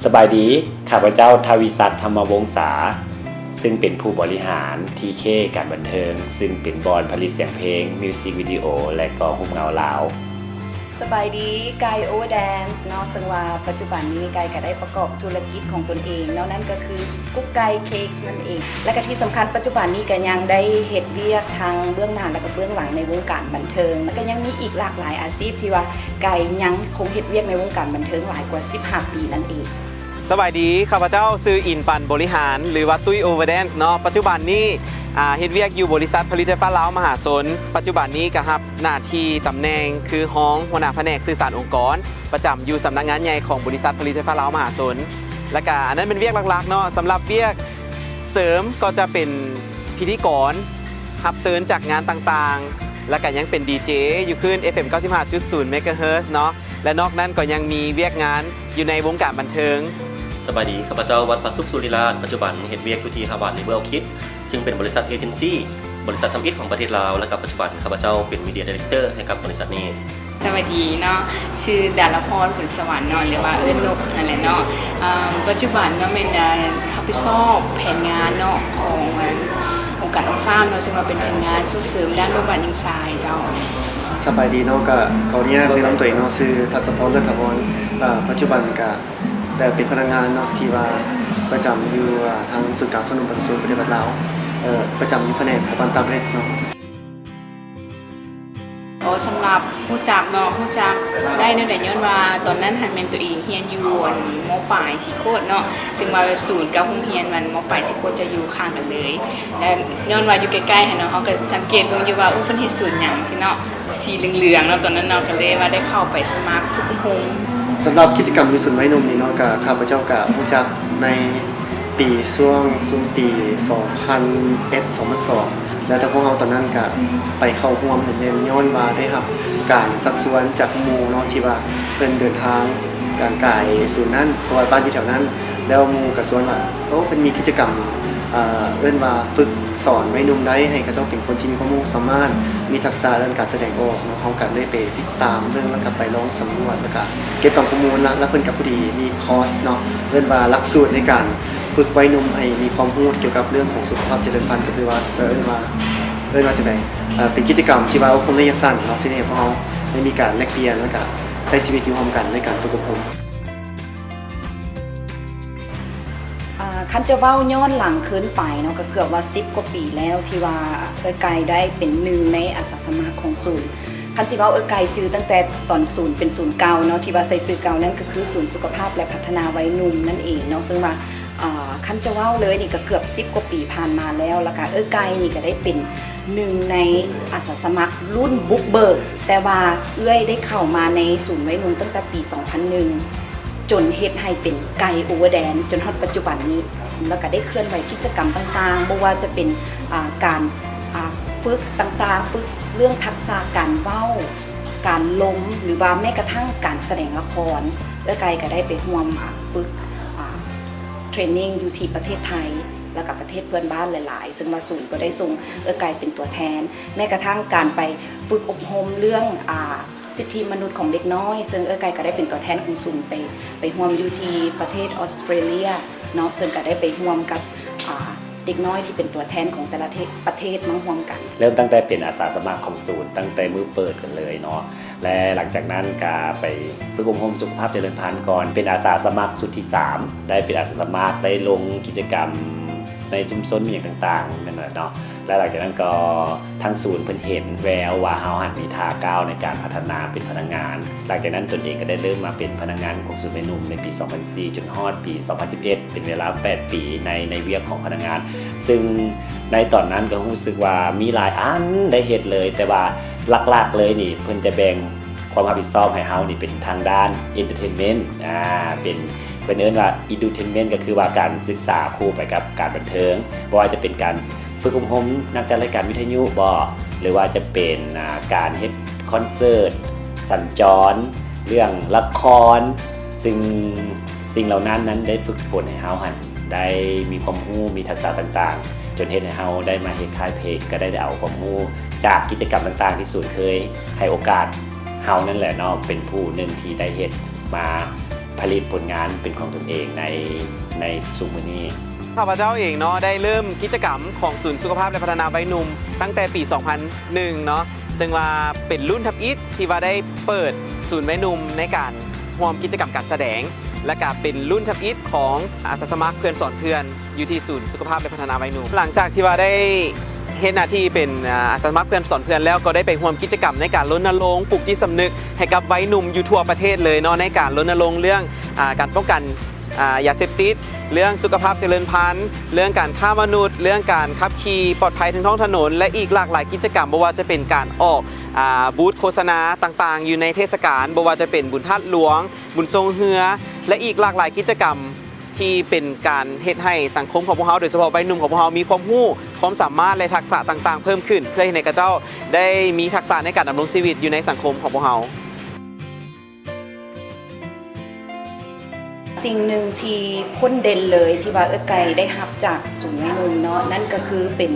ສະບາຍດີ, ຂ້າພະເຈົ້າ ທະວິສັດ ທຳມະວົງສາ, ຊຶ່ງເປັນຜູ້ບໍລິຫານ ທີເຄ ການບັນເທີງ, ຊຶ່ງເປັນບ່ອນຜະລິດສຽງເພງ, ມິວສິກວິດີໂອ ແລະ ກໍຮູບເງົາລາວ. ສະບາຍດີ, ໄກ່ Overdance ເນາະ, ເຊິ່ງວ່າປັດຈຸບັນນີ້ໄກ່ກໍໄດ້ປະກອບທຸລະກິດຂອງຕົນເອງເນາະ, ນັ້ນກໍຄືກຸກໄກ່ເຄກນັ້ນເອງ. ແລະກະທີ່ສຳຄັນ ປັດຈຸບັນນີ້ກະຍັງໄດ້ເຮັດວຽກທັງເບື້ອງໜ້າ ແລະກະເບື້ອງຫຼັງໃນວົງການບັນເທີງ, ແລະກະຍັງມີອີກຫຼາກຫຼາຍອາຊີບທີ່ວ່າໄກ່ຍັງຄົງເຮັດວຽກໃນວົງການບັນເທີງຫຼາຍກວ່າສິບຫ້າປີນັ້ນເອງ. ສະບາຍດີ, ຂ້າພະເຈົ້າຊື່ ອິນ ປັນບໍລິຫານ ຫຼືວ່າຕຸ້ຍ Overdance ເນາະ, ປັດຈຸບັນນີ້ ອາ ເຮັດວຽກຢູ່ບໍລິສັດຜະລິດໄຟຟ້າລາວມະຫາຊົນ, ປັດຈຸບັນນີ້ກະຮັບໜ້າທີ່ຕຳແໜ່ງຄືຮອງຫົວໜ້າພະແນກສື່ສານອົງກອນ ປະຈຳຢູ່ສຳນັກງານໃຫຍ່ຂອງບໍລິສັດຜະລິດໄຟຟ້າລາວມະຫາຊົນ. ແລະກະອັນນັ້ນເປັນວຽກຫຼັກໆເນາະ, ສຳລັບວຽກ ເສີມກໍຈະເປັນພິທີກອນ ຮັບເຊີນຈາກງານຕ່າງໆ ແລະກະຍັງເປັນດີເຈຢູ່ຄື້ນ ເອັຟເອັມ ເກົ້າສິບຫ້າຈຸດສູນ ເມກາເຮີດເນາະ, ແລະນອກນັ້ນກໍຍັງມີວຽກງານຢູ່ໃນວົງການບັນເທີງ. ສະບາຍດີ, ຂ້າພະເຈົ້າ ວັດພະສຸກ ສຸລິລາດ, ປັດຈຸບັນເຮັດວຽກຢູ່ທີ່ຮາວາດ Level Kids ຊຶ່ງເປັນບໍລິສັດເອເຈັນຊີ ບໍລິສັດທຳອິດຂອງປະເທດລາວ, ແລະກະປັດຈຸບັນຂ້າພະເຈົ້າເປັນ Media Director ໃຫ້ກັບບໍລິສັດນີ້. ສະບາຍດີເນາະ, ຊື່ ດາລະພອນ ຜົນສະຫວັນເນາະ ຫຼືວ່າເອີ້ນນົກຫັ້ນແຫຼະເນາະ. ອາ ປັດຈຸບັນເນາະ ແມ່ນ ອາ ຮັບຜິດຊອບແຜນງານເນາະ ຂອງ ອາ ອົງການ Oxfam ເນາະ, ເຊິ່ງວ່າເປັນແຜນງານສົ່ງເສີມດ້ານບົດບາດຍິງຊາຍເຈົ້າ. ສະບາຍດີເນາະ, ກະຂໍອະນຸຍາດແນະນຳຕົວເອງເນາະ, ຊື່ ທັດສະພອນ ເລີດຖາວອນ, ອາ ປັດຈຸບັນກະໄດ້ເປັນພະນັກງານເນາະ ທີ່ວ່າປະຈຳຢູ່ ອາ ທາງສູນກາງສ້າງໜຸ່ມປະຊາຊົນປະຕິວັດລາວ, ເອີ ປະຈຳຢູ່ພະແນກສະຖາບັນຕ່າງປະເທດເນາະ. ອໍ ສຳລັບຮູ້ຈັກເນາະ, ຮູ້ຈັກໄດ້ແນວໃດ ຍ້ອນວ່າຕອນນັ້ນຫັ້ນແມ່ນຕົວເອງຮຽນຢູ່ ອັນ ມໍປາຍສີໂຄດເນາະ, ເຊິ່ງວ່າສູນກັບໂຮງຮຽນ ອັນ ມໍປາຍສີໂຄດຈະຢູ່ຂ້າງກັນເລີຍ, ແລະຍ້ອນວ່າຢູ່ໃກ້ໆຫັ້ນເນາະ, ເຮົາກໍສັງເກດເບິ່ງຢູ່ວ່າ ໂອ້ ເພິ່ນເຮັດສູນຫຍັງຊີ້ເນາະ, ສີເຫຼືອງໆເນາະ ຕອນນັ້ນເນາະ, ກໍເລີຍວ່າໄດ້ເຂົ້າໄປສະໝັກຝຶກອົບຮົມ. ສຳລັບກິດຈະກຳຢູ່ສູນໄວໜຸ່ມນີ້ເນາະ, ກະ ຂ້າພະເຈົ້າກະຮູ້ຈັກໃນ ປີ ຊ່ວງຊຸມປີ ສອງພັນເອັດ ສອງພັນສອງ ແລ້ວທາງພວກເຮົາຕອນນັ້ນກະໄປເຂົ້າຮ່ວມ ແມ່ນຍ້ອນວ່າໄດ້ຮັບການຊັກຊວນຈາກໝູ່ເນາະ ທີ່ວ່າເພິ່ນເດີນທາງການກາຍສູນນັ້ນ ເພາະວ່າບ້ານຢູ່ແຖວນັ້ນ, ແລ້ວໝູ່ກະຊວນວ່າ ໂອ້ ເພິ່ນມີກິດຈະກຳ ເອີ້ນວ່າຝຶກສອນໄວໜຸ່ມໄດ້ ໃຫ້ເຂົາເຈົ້າເປັນຄົນທີ່ມີຄວາມຮູ້ຄວາມສາມາດ ມີທັກສະດ້ານການສະແດງອອກເນາະ, ເຮົາກະໄດ້ໄປຕິດຕາມເບິ່ງ ແລ້ວກະໄປລອງສຳຫຼວດ ແລ້ວກະເກັບກຳຂໍ້ມູນລະ ແລ້ວເພິ່ນກະພໍດີມີຄອສເນາະ ເອີ້ນວ່າຫຼັກສູດໃນການ ຝຶກໄວໜຸ່ມໃຫ້ມີຄວາມຮູ້ກ່ຽວກັບເລື່ອງຂອງສຸຂະພາບຈະເລີນພັນ ກໍຄືວ່າ ເອີ້ນວ່າ ເອີ້ນວ່າຈັ່ງໃດ ເປັນກິດຈະກຳທີ່ວ່າອົບຮົມໄລຍະສັ້ນເນາະ ເຊິ່ງເຮັດໃຫ້ພວກເຮົາໄດ້ມີການແລກປ່ຽນ ແລ້ວກະໃຊ້ຊີວິດຢູ່ຮ່ວມກັນໃນການຝຶກອົບຮົມ. ອາ ຄັນຈະເວົ້າຍ້ອນຫຼັງຄືນໄປເນາະ ກໍເກືອບວ່າສິບກວ່າປີແລ້ວ ທີ່ວ່າເອື້ອຍໄກ່ໄດ້ເປັນໜຶ່ງໃນອາສາສະໝັກຂອງສູນ. ຄັນຊິເວົ້າ ເອື້ອຍໄກ່ຈື່ຕັ້ງແຕ່ຕອນສູນເປັນສູນເກົ່າເນາະ ທີ່ວ່າໃສ່ຊື່ເກົ່ານັ້ນ ກໍຄືສູນສຸຂະພາບ ແລະ ພັດທະນາໄວໜຸ່ມນັ້ນເອງເນາະ, ເຊິ່ງວ່າ ອາ ຄັນຈະເວົ້າເລີຍນີ້ກໍເກືອບສິບກວ່າປີຜ່ານມາແລ້ວ, ແລ້ວກະເອື້ອຍໄກ່ນີ້ກໍໄດ້ເປັນໜຶ່ງໃນອາສາສະໝັກລຸ້ນບຸກເບີກ, ແຕ່ວ່າເອື້ອຍໄດ້ເຂົ້າມາໃນສູນໄວໜຸ່ມຕັ້ງແຕ່ປີສອງພັນໜຶ່ງ ຈົນເຮັດໃຫ້ເປັນໄກ່ Overdance ຈົນຮອດປັດຈຸບັນນີ້, ແລ້ວກະໄດ້ເຄື່ອນໄຫວກິດຈະກຳຕ່າງໆ ບໍ່ວ່າຈະເປັນ ອາ ການ ອາ ຝຶກຕ່າງໆ ຝຶກເລື່ອງທັກສະການເວົ້າ ການລົມ ຫຼືວ່າແມ້ກະທັ່ງການສະແດງລະຄອນ, ເອື້ອຍໄກ່ກະໄດ້ໄປຮ່ວມ ອາ ຝຶກ ອາ ເທຣນນິງຢູ່ທີ່ປະເທດໄທ ແລ້ວກະປະເທດເພື່ອນບ້ານຫຼາຍໆ, ເຊິ່ງວ່າສູນກໍໄດ້ສົ່ງເອື້ອຍໄກ່ເປັນຕົວແທນ, ແມ້ກະທັ່ງການໄປຝຶກອົບຮົມເລື່ອງ ອາ ສິດທິມະນຸດຂອງເດັກນ້ອຍ, ເຊິ່ງເອື້ອຍໄກ່ກໍໄດ້ເປັນຕົວແທນຂອງສູນໄປ ໄປຮ່ວມຢູ່ທີ່ປະເທດອອສເຕຣເລຍເນາະ, ເຊິ່ງກໍໄດ້ໄປຮ່ວມກັບ ອາ ເດັກນ້ອຍທີ່ເປັນຕົວແທນຂອງແຕ່ລະເທດ ປະເທດມາຮ່ວມກັນ. ເລີ່ມຕັ້ງແຕ່ເປັນອາສາສະໝັກຂອງສູນ ຕັ້ງແຕ່ມື້ເປີດກັນເລີຍເນາະ, ແລະ ຫຼັງຈາກນັ້ນກະໄປຝຶກອົບຮົມສຸຂະພາບຈະເລີນພັນກ່ອນ ເປັນອາສາສະໝັກຊຸດທີສາມ ໄດ້ເປັນອາສາສະໝັກ ໄດ້ລົງກິດຈະກຳໃນຊຸມຊົນອີ່ຫຍັງຕ່າງໆ ແມ່ນແຫຼະເນາະ, ແລະ ຫຼັງຈາກນັ້ນກໍທາງສູນເພິ່ນເຫັນແວວວ່າເຮົາຫັ້ນມີທ່າກ້າວໃນການພັດທະນາເປັນພະນັກງານ. ຫຼັງຈາກນັ້ນຕົນເອງກໍໄດ້ເລີ່ມມາເປັນພະນັກງານຂອງສູນໄວໜຸ່ມໃນປີສອງພັນສີ່ ຈົນຮອດປີສອງພັນສິບເອັດ ເປັນເວລາແປດປີໃນ ໃນວຽກຂອງພະນັກງານ, ເຊິ່ງໃນຕອນນັ້ນກໍຮູ້ສຶກວ່າມີຫຼາຍອັນໄດ້ເຮັດເລີຍ, ແຕ່ວ່າຫຼັກໆເລີຍນີ້ ເພິ່ນຈະແບ່ງຄວາມຮັບຜິດຊອບໃຫ້ເຮົານີ້ເປັນທາງດ້ານ entertainment ອາ ເປັນ ເພິ່ນເອີ້ນວ່າ edutainment ກໍຄືວ່າການສຶກສາຄູ່ໄປກັບການບັນເທີງ, ບໍ່ວ່າຈະເປັນການຝຶກອົບຮົມນັກຈັດລາຍການວິທະຍຸບໍ ຫຼືວ່າຈະເປັນ ອາ ການເຮັດຄອນເສີດສັນຈອນ, ເລື່ອງລະຄອນ, ຊຶ່ງສິ່ງເຫຼົ່ານັ້ນນັ້ນໄດ້ຝຶກຝົນໃຫ້ເຮົາຫັ້ນໄດ້ມີຄວາມຮູ້ ມີທັກສະຕ່າງໆ ຈົນເຮັດໃຫ້ເຮົາໄດ້ມາເຮັດຄ້າຍເພກ, ກໍໄດ້ ໄດ້ເອົາຄວາມຮູ້ຈາກກິດຈະກຳຕ່າງໆທີ່ສູນເຄີຍໃຫ້ໂອກາດເຮົານັ້ນແຫຼະເນາະ, ເປັນຜູ້ໜຶ່ງທີ່ໄດ້ເຮັດມາ ຜະລິດຜົນງານເປັນຂອງຕົນເອງໃນ ໃນຊຸມມື້ນີ້. ຂ້າພະເຈົ້າເອງເນາະ ໄດ້ເລີ່ມກິດຈະກຳຂອງສູນສຸຂະພາບ ແລະ ພັດທະນາໄວໜຸ່ມຕັ້ງແຕ່ປີສອງພັນໜຶ່ງເນາະ ເຊິ່ງວ່າເປັນລຸ້ນທຳອິດທີ່ວ່າໄດ້ເປີດສູນໄວໜຸ່ມໃນການຮ່ວມກິດຈະກຳການສະແດງ ແລະ ກະເປັນລຸ້ນທຳອິດຂອງອາສາສະໝັກເພື່ອນສອນເພື່ອນ ຢູ່ທີ່ສູນສຸຂະພາບ ແລະ ພັດທະນາໄວໜຸ່ມ. ຫຼັງຈາກທີ່ວ່າໄດ້ເຮັດໜ້າທີ່ເປັນ ອາ ອາສາສະໝັກເພື່ອນສອນເພື່ອນແລ້ວ ກໍໄດ້ໄປຮ່ວມກິດຈະກຳໃນການລົນນະລົງ ປຸກຈິດສຳນຶກໃຫ້ກັບໄວໜຸ່ມຢູ່ທົ່ວປະເທດເລີຍເນາະ ໃນການລົນນະລົງເລື່ອງ ອາ ການປ້ອງກັນ ອາ ຢາເສບຕິດ, ເລື່ອງສຸຂະພາບຈະເລີນພັນ, ເລື່ອງການຄ້າມະນຸດ, ເລື່ອງການຂັບຂີ່ປອດໄພທາງທ້ອງຖະໜົນ ແລະ ອີກຫຼາກຫຼາຍກິດຈະກຳ, ບໍ່ວ່າຈະເປັນການອອກ ອາ ບູດໂຄສະນາຕ່າງໆ ຢູ່ໃນເທດສະການ, ບໍ່ວ່າຈະເປັນບຸນທາດຫຼວງ, ບຸນຊ່ວງເຮືອ ແລະ ອີກຫຼາກຫຼາຍກິດຈະກຳ ທີ່ເປັນການເຮັດໃຫ້ສັງຄົມຂອງພວກເຮົາ ໂດຍສະເພາະໄວໜຸ່ມຂອງພວກເຮົາ ມີຄວາມຮູ້, ຄວາມສາມາດ ແລະ ທັກສະຕ່າງໆເພີ່ມຂຶ້ນ ເພື່ອເຮັດໃຫ້ເຂົາເຈົ້າໄດ້ມີທັກສະໃນການດຳລົງຊີວິດຢູ່ໃນສັງຄົມຂອງພວກເຮົາ. ສິ່ງໜຶ່ງທີ່ພົ້ນເດັ່ນເລີຍ ທີ່ວ່າເອື້ອຍໄກ່ໄດ້ຮັບຈາກສູນໄວໜຸ່ມເນາະ ນັ້ນກໍຄືເປັນ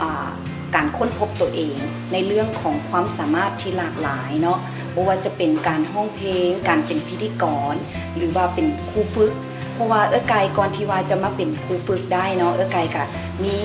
ອ່າ ການຄົ້ນພົບຕົວເອງໃນເລື່ອງຂອງຄວາມສາມາດທີ່ຫຼາກຫຼາຍເນາະ, ບໍ່ວ່າຈະເປັນການຮ້ອງເພງ, ການເປັນພິທີກອນ ຫຼືວ່າເປັນຄູຝຶກ. ເພາະວ່າເອື້ອຍໄກ່ກ່ອນທີ່ວ່າຈະມາເປັນຄູຝຶກໄດ້ເນາະ, ເອື້ອຍໄກ່ກະມີ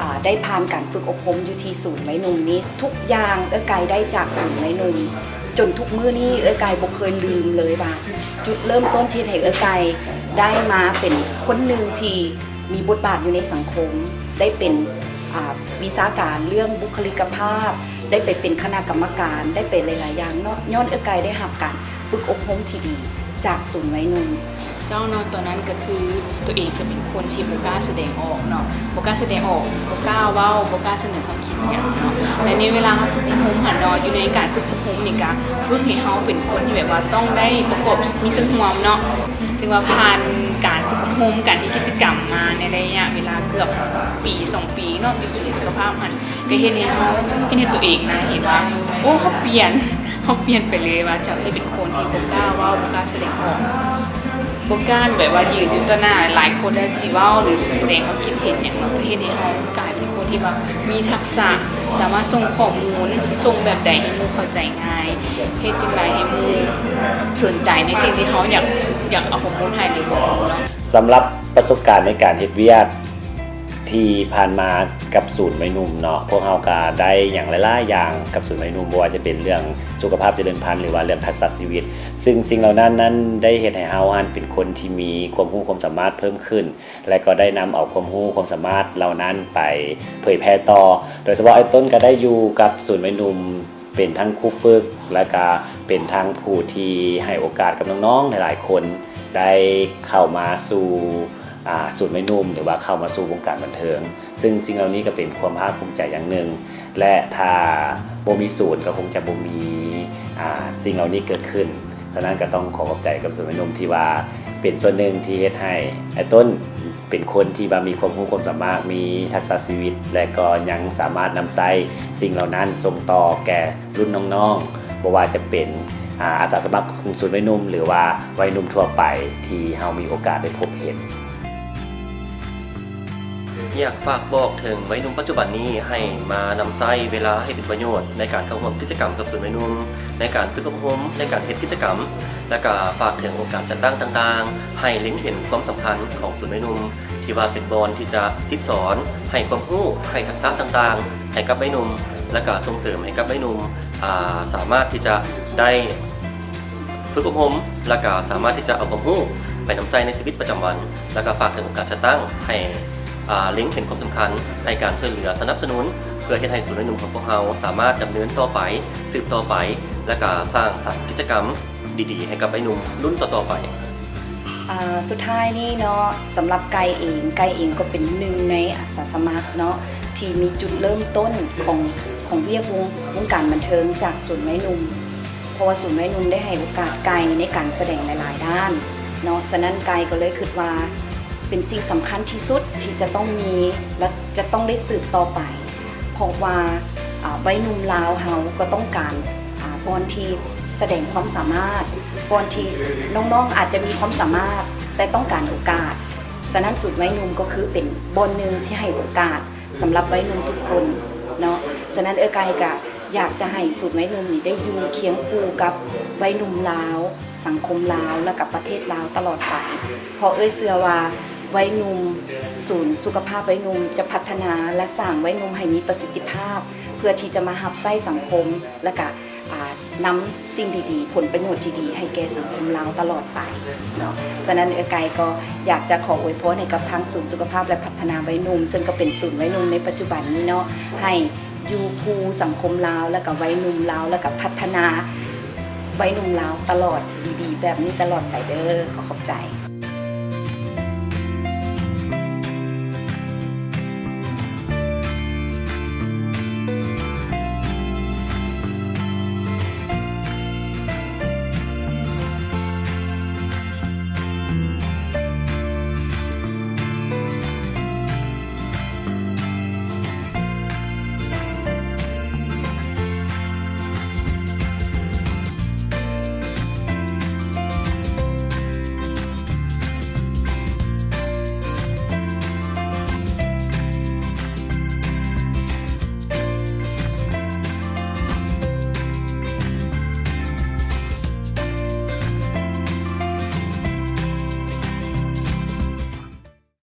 ອ່າ ໄດ້ຜ່ານການຝຶກອົບຮົມຢູ່ທີ່ສູນໄວໜຸ່ມນີ້. ທຸກຢ່າງເອື້ອຍໄກ່ໄດ້ຈາກສູນໄວໜຸ່ມ. ຈົນທຸກມື້ນີ້ເອື້ອຍໄກ່ບໍ່ເຄີຍລືມເລີຍວ່າ ຈຸດເລີ່ມຕົ້ນທີ່ເຮັດໃຫ້ເອື້ອຍໄກ່ໄດ້ມາເປັນຄົນໜຶ່ງທີ່ມີບົດບາດຢູ່ໃນສັງຄົມ, ໄດ້ເປັນ ອ່າ ວິຊາການເລື່ອງບຸກຄະລິກະພາບ, ໄດ້ໄປເປັນຄະນະກຳມະການ, ໄດ້ໄປຫຼາຍໆຢ່າງເນາະ, ຍ້ອນເອື້ອຍໄກ່ໄດ້ຮັບການຝຶກອົບຮົມທີ່ດີຈາກສູນໄວໜຸ່ມ. ເຈົ້າເນາະ ຕອນນັ້ນກໍຄືຕົວເອງຈະເປັນຄົນທີ່ບໍ່ກ້າສະແດງອອກເນາະ, ບໍ່ກ້າສະແດງອອກ, ບໍ່ກ້າເວົ້າ, ບໍ່ກ້າສະເໜີຄວາມຄິດຫຍັງເນາະ. ແລະ ໃນເວລາເຮົາຝຶກອົບຮົມຫັ້ນເນາະ, ຢູ່ໃນການຝຶກອົບຮົມນີ້ກະຝຶກໃຫ້ເຮົາເປັນຄົນທີ່ແບບວ່າຕ້ອງໄດ້ປະກອບມີສ່ວນຮ່ວມເນາະ. ຖືວ່າຜ່ານການຝຶກອົບຮົມ, ການເຮັດກິດຈະກຳມາໃນໄລຍະເວລາເກືອບປີສອງປີເນາະ, ຢູ່ສູນສຸຂະພາບຫັ້ນ ກໍເຮັດໃຫ້ເຮົາ, ເຮັດໃຫ້ຕົວເອງນະ ເຫັນວ່າ ໂອ້ ເຮົາປ່ຽນ, ເຮົາປ່ຽນໄປເລີຍວ່າ ຈາກທີ່ເປັນຄົນທີ່ບໍ່ກ້າເວົ້າ, ບໍ່ກ້າສະແດງອອກ, ບໍ່ກ້າແບບວ່າຢືນຢູ່ຕໍ່ໜ້າຫຼາຍໆຄົນ ແລ້ວຊິເວົ້າ ຫຼືຊິສະແດງຄວາມຄິດເຫັນຫຍັງເນາະ, ຈະເຮັດໃຫ້ເຮົາກາຍເປັນຄົນທີ່ວ່າມີທັກສະ, ສາມາດສົ່ງຂໍ້ມູນ, ສົ່ງແບບໃດໃຫ້ໝູ່ເຂົ້າໃຈງ່າຍ, ເຮັດຈັ່ງໃດໃຫ້ໝູ່ສົນໃຈໃນສິ່ງທີ່ເຮົາຢາກ, ຢາກເອົາຂໍ້ມູນໃຫ້ ຫຼື ເວົ້າເນາະ. ສຳລັບປະສົບການໃນການເຮັດວຽກ ທີ່ຜ່ານມາກັບສູນໄວໜຸ່ມເນາະ, ພວກເຮົາກໍໄດ້ຫຍັງຫຼາຍໆຢ່າງກັບສູນໄວໜຸ່ມ, ບໍ່ວ່າຈະເປັນເລື່ອງສຸຂະພາບຈະເລີນພັນ ຫຼືວ່າເລື່ອງທັກສະຊີວິດ, ຊຶ່ງສິ່ງເຫຼົ່ານັ້ນນັ້ນໄດ້ເຮັດໃຫ້ເຮົາຫັ້ນເປັນຄົນທີ່ມີຄວາມຮູ້ຄວາມສາມາດເພີ່ມຂຶ້ນ ແລະ ກໍໄດ້ນຳເອົາຄວາມຮູ້ຄວາມສາມາດເຫຼົ່ານັ້ນໄປເຜີຍແຜ່ຕໍ່. ໂດຍສະເພາະອ້າຍຕົ້ນກໍໄດ້ຢູ່ກັບສູນໄວໜຸ່ມ ເປັນທັງຄູຝຶກ ແລະກະເປັນທັງຜູ້ທີ່ໃຫ້ໂອກາດກັບນ້ອງໆຫຼາຍໆຄົນ ໄດ້ເຂົ້າມາສູ່ ອາ ສູນໄວໜຸ່ມ ຫຼືວ່າເຂົ້າມາສູ່ວົງການບັນເທີງ, ຊຶ່ງສິ່ງເຫຼົ່ານີ້ກໍເປັນຄວາມພາກພູມໃຈຢ່າງໜຶ່ງ ແລະ ຖ້າບໍ່ມີສູນກໍຄົງຈະບໍ່ມີ ອາ ສິ່ງເຫຼົ່ານີ້ເກີດຂຶ້ນ. ສະນັ້ນກໍຕ້ອງຂໍຂອບໃຈກັບສູນໄວໜຸ່ມທີ່ວ່າເປັນສ່ວນໜຶ່ງທີ່ເຮັດໃຫ້ອ້າຍຕົ້ນ ເປັນຄົນທີ່ວ່າມີຄວາມຮູ້ຄວາມສາມາດ, ມີທັກສະຊີວິດ ແລະ ກໍຍັງສາມາດນຳໃຊ້ສິ່ງເຫຼົ່ານັ້ນສົ່ງຕໍ່ແກ່ລຸ້ນນ້ອງໆ, ບໍ່ວ່າຈະເປັນ ອາ ອາສາສະໝັກຂອງສູນໄວໜຸ່ມ ຫຼືວ່າໄວໜຸ່ມທົ່ວໄປທີ່ເຮົາມີໂອກາດໄດ້ພົບເຫັນ. ຢາກຝາກບອກເຖິງໄວໜຸ່ມປັດຈຸບັນນີ້ ໃຫ້ມານຳໃຊ້ເວລາໃຫ້ເປັນປະໂຫຍດໃນການເຂົ້າຮ່ວມກິດຈະກຳກັບສູນໄວໜຸ່ມ, ໃນການຝຶກອົບຮົມ, ໃນການເຮັດກິດຈະກຳ ແລະ ກະຝາກເຖິງອົງການຈັດຕັ້ງຕ່າງໆ ໃຫ້ເລັງເຫັນຄວາມສຳຄັນຂອງສູນໄວໜຸ່ມ ທີ່ວ່າເປັນບ່ອນທີ່ຈະສິດສອນ, ໃຫ້ຄວາມຮູ້, ໃຫ້ທັກສະຕ່າງໆ ໃຫ້ກັບໄວໜຸ່ມ ແລະ ກະສົ່ງເສີມໃຫ້ກັບໄວໜຸ່ມ ອາ ສາມາດທີ່ຈະໄດ້ຝຶກອົບຮົມ ແລະ ກະສາມາດທີ່ຈະເອົາຄວາມຮູ້ໄປນຳໃຊ້ໃນຊີວິດປະຈຳວັນ ແລະ ກະຝາກເຖິງອົງການຈັດຕັ້ງໃຫ້ ອາ ເລັງເຫັນຄວາມສຳຄັນໃນການຊ່ວຍເຫຼືອສະໜັບສະໜູນ ເພື່ອເຮັດໃຫ້ສູນໄວໜຸ່ມຂອງພວກເຮົາສາມາດດຳເນີນຕໍ່ໄປ, ສືບຕໍ່ໄປ ແລະ ກະສ້າງສັນກິດຈະກຳ ດີໆໃຫ້ກັບໄວໜຸ່ມລຸ້ນຕໍ່ໆໄປ. ອາ ສຸດທ້າຍນີ້ເນາະ, ສຳລັບໄກ່ເອງ, ໄກ່ເອງກໍເປັນໜຶ່ງໃນອາສາສະໝັກເນາະ ທີ່ມີຈຸດເລີ່ມຕົ້ນຂອງ, ຂອງວຽກວົງ, ວົງການບັນເທີງຈາກສູນໄວໜຸ່ມ, ເພາະວ່າສູນໄວໜຸ່ມໄດ້ໃຫ້ໂອກາດໄກ່ໃນການສະແດງຫຼາຍໆດ້ານເນາະ. ສະນັ້ນໄກ່ກໍເລີຍຄິດວ່າເປັນສິ່ງສຳຄັນທີ່ສຸດທີ່ຈະຕ້ອງມີ ແລະ ຈະຕ້ອງໄດ້ສືບຕໍ່ໄປ. ເພາະວ່າ ອາ ໄວໜຸ່ມລາວເຮົາກໍຕ້ອງການ ອາ ບ່ອນທີ່ສະແດງຄວາມສາມາດ, ບ່ອນທີ່ນ້ອງໆອາດຈະມີຄວາມສາມາດ ແຕ່ຕ້ອງການໂອກາດ. ສະນັ້ນ ສູນໄວໜຸ່ມກໍຄືເປັນບ່ອນໜຶ່ງທີ່ໃຫ້ໂອກາດສຳລັບໄວໜຸ່ມທຸກຄົນເນາະ. ສະນັ້ນ ເອື້ອຍໄກ່ກະຢາກຈະໃຫ້ສູນໄວໜຸ່ມນີ້ໄດ້ຢູ່ຄຽງຄູ່ກັບໄວໜຸ່ມລາວ ສັງຄົມລາວ ແລະ ກະປະເທດລາວຕະຫຼອດໄປ. ເພາະເອື້ອຍເຊື່ອວ່າໄວໜຸ່ມ, ສູນສຸຂະພາບໄວໜຸ່ມຈະພັດທະນາ ແລະ ສ້າງໄວໜຸ່ມໃຫ້ມີປະສິດທິພາບ ເພື່ອທີ່ຈະມາຮັບໃຊ້ສັງຄົມ ແລະ ກະ ອາ ນຳສິ່ງດີໆ, ຜົນປະໂຫຍດທີ່ດີໃຫ້ແກ່ສັງຄົມລາວຕະຫຼອດໄປເນາະ. ສະນັ້ນເອື້ອຍໄກ່ກໍຢາກຈະຂໍອວຍພອນໃຫ້ກັບທາງສູນສຸຂະພາບ ແລະ ພັດທະນາໄວໜຸ່ມ, ເຊິ່ງກໍເປັນສູນໄວໜຸ່ມໃນປັດຈຸບັນນີ້ເນາະ, ໃຫ້ຢູ່ຄູ່ສັງຄົມລາວ ແລະ ກະໄວໜຸ່ມລາວ ແລະ ກະພັດທະນາໄວໜຸ່ມລາວຕະຫຼອດ ດີໆ ແບບນີ້ຕະຫຼອດໄປເດີ້. ຂໍຂອບໃຈ.